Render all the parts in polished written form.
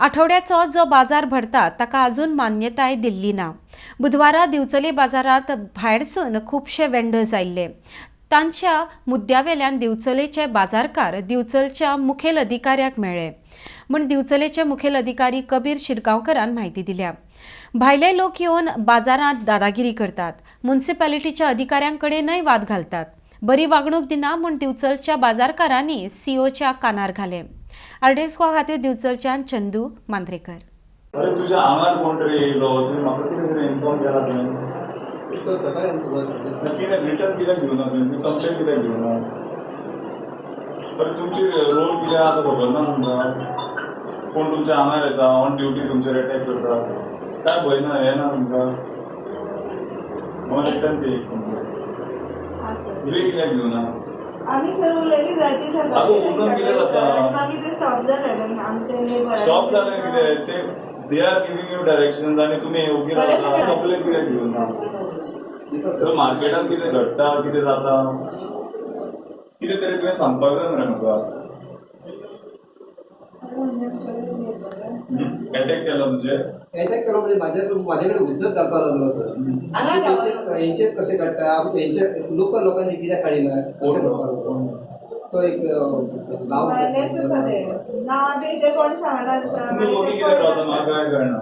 आठवड्याचो जो बाजार भरता ताका अजून मान्यताय दिल्ली ना. बुधवारा दिवचले बाजारांत भायरसून खुबशे वेंडर्स आयिल्ले. तांच्या मुद्द्यावेल्यान दिवचलेचे बाजारकार दिवचलच्या मुखेल अधिकाऱ्याक मेळ्ळे म्हूण दिवचलेचे मुखेल अधिकारी कबीर शिरगांवकरान म्हायती दिल्या. भायले लोक येवन बाजारांत दादागिरी करतात, मुन्सिपालिटीच्या अधिकाऱ्यांकडेनय वाद घालतात, बरी वागणूक दिना म्हूण दिवचलच्या बाजारकारांनी सीओच्या कानार घाले. आरडीएक्स खातीर दिवचलच्यान चंदू मांद्रेकर. अरे, तुझ्या आंगार कोण तरी येयलो. तुवें म्हाका कितें तरी इन्फॉर्म केला तुवें? सर, सकाळी आमी तुम्हाला सांगितलं. कितें रिटर्न कित्याक घेवना तुवें? कंप्लेन कित्याक घेवना? बरें, तुमची रोल कितें आहा तो खबर ना तुमकां? कोण तुमच्या आंगार येता, ऑन ड्युटी तुमचेर अटॅक करता, काय भंय ना, हें ना तुमकां? म्हाका रिटर्न ती एक कंप्लेन. तुवें कित्याक घेवना? आमी सर उलयली जायती. आगो, उलोवन कितें जाता? आनी मागीर ते स्टॉप जाले आमचे लेबर. स्टॉप जालें कितें ते? They are giving you direction आनी तुमी ओगी रावता. कंप्लेन कित्याक घेवना? दिता सर, सर. मार्केटात कितें घडटा, कितें जाता, कितें तरी तुवें सांगपाक जाय मरे म्हाका. अटॅक केलो तुजेर? अटॅक केलो म्हणजे माझ्याकडे हुज्जत घालपाक लागलो सर. हेंचेच कशें काडटा, हेंचे लोकल लोकांचे कित्याक काडिना अशें म्हणपाक लागलो. तो एक नांव. भायलेच आसा ते, नांव बी ते कोण सांगना सर. तुमी ओगी कित्याक रावता, म्हाका काय कळना.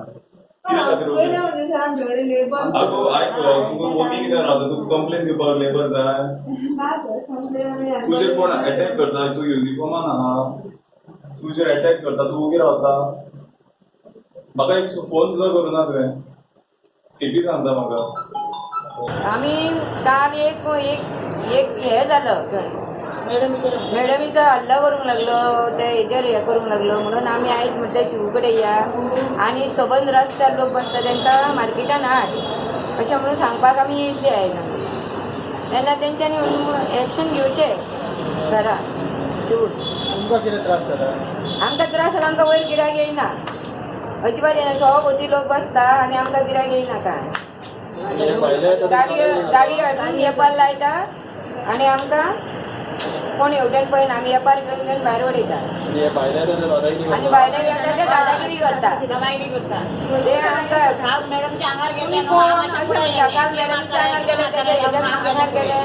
कितें खातीर ओगी? पयलें म्हणजे सर, आमचे कडेन लेबर. आगो आयक, तुका ओगी कित्याक रावता? तुका कंप्लेन दिवपाक लेबर जाय? ना सर, कंप्लेन आमी. तुजेर कोण अटॅक करता, तूं युनिफॉर्मान आहा, तुजेर अटॅक करता, तूं ओगी रावता. म्हाका एक फोन सुद्दां करुना तुवें. सिटी सांगता म्हाका. आमी काल एक एक एक हे जालो थंय, मॅडमीचो हल्लो करूंक लागलो, ते हेजेर हे करूंक लागलो म्हणून आमी आयज म्हटलें शिवू कडेन या आनी सबंद रस्त्यार लोक बसता तांकां मार्केटान हाड अशें म्हणून सांगपाक आमी येयल्ले आयज आमी. तेन्ना तेंच्यांनी एक्शन घेवचें घरा शिवून. तुमकां कितें त्रास जाला? आमकां त्रास जाला, आमकां वयर गिरायक येयना अजिबात येना. सभोवती लोक बसता आनी आमकां गिरायक येयना काय. गाडी गाडी हाडून येपार लायता आनी आमकां कोण हेवटेन पळयना. आमी येपार घेवन घेवन भायर उडयता आनी भायले येता ते दादागिरी करता. ते आमकां "तुम्ही कोण?" अशें म्हणटा. काल मॅडमीच्या आंगार गेले, तेच्या हेच्या आंगार गेले.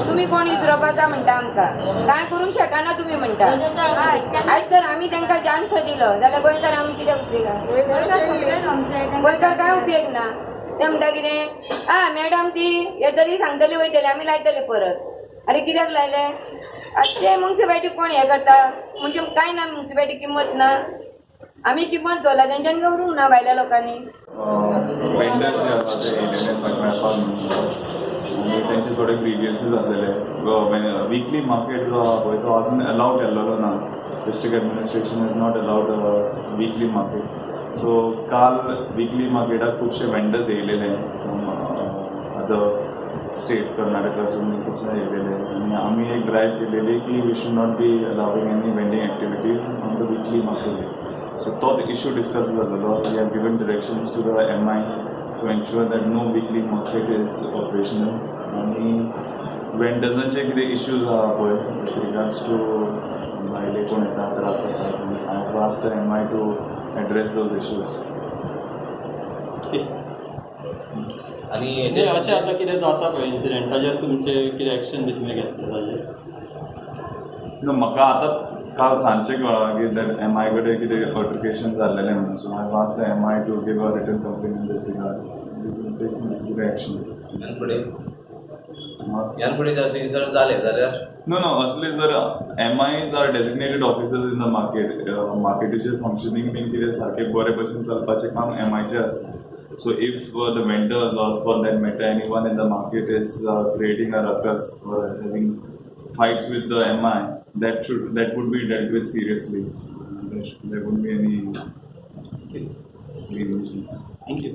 "तुम्ही कोण इजरोवपाचा?" म्हणटा आमकां. "काय करूंक शकना तुमी" म्हणटा. आयज तर आमी तांकां चान्स दिलो जाल्यार गोंयकार आमी कित्याक उपयोग? गोंयकार काय उपयोग ना. ते म्हणटा कितें, "आ मॅडम ती येतली, सांगतली, वयतली, आमी लायतली परत." अरे, कित्याक लायले? आतां ते मुन्सिपालिटी कोण हें करता म्हणजे काय ना, मुन्सिपालिटी किंमत ना. आमी किंमत दवरला, तेंच्यांनी दवरूंक ना भायल्या लोकांनी. वेंडर्स जे आसा ते येयलेले म्हाका मेळपाक म्हणून आनी तेंचे थोडे ग्रिवियन्सीस आसलेले. विकली मार्केट जो आहा पळय, तो अजून अलावड केल्लो ना. District administration is not allowed weekly market. So काल विकली मार्केटाक खुबशे वेंडर्स येयलेले फ्रॉम अदर स्टेट्स, कर्नाटकासून खुबशे येयलेले आनी आमी एक ड्रायव्ह केलेली की we should not be allowing any vending activities on the weekly market. So तोच इश्यू डिस्कस जालेलो. We have given directions to the MIs to ensure that no weekly market is operational. आनी वेंडर्सांचे कितें issues आहा पळय with regards two भायले कोण येता, त्रास जाता, I have asked the MI to address those issues. आणि ते अशें आतां कितें जाता पळय इन्सिडेंट, ताजेर तुमचे कितें एक्शन बी तुमी घेतले ताजेर? नो, म्हाका आतां काल सांजचें कळ्ळां की that M I कडेन कितें अल्टरकेशन जाल्लेलें म्हणून. So I asked the MI to give a written complain in this regard, take necessary action. ह्यान फुडें, ह्यान फुडें जर अशें इन्सिडंट जाले जाल्यार? नो, असले जर MIs are designated officers in the market. मार्केटीचें फंक्शनींग बीन कितें सारकें बरे भशेन चलपाचें काम एमआयचें आसता. So if the vendors or for that matter anyone in the market is creating a ruckus or having fights with the MI, that would be dealt with seriously. There wouldn't be any leniency. Thank you.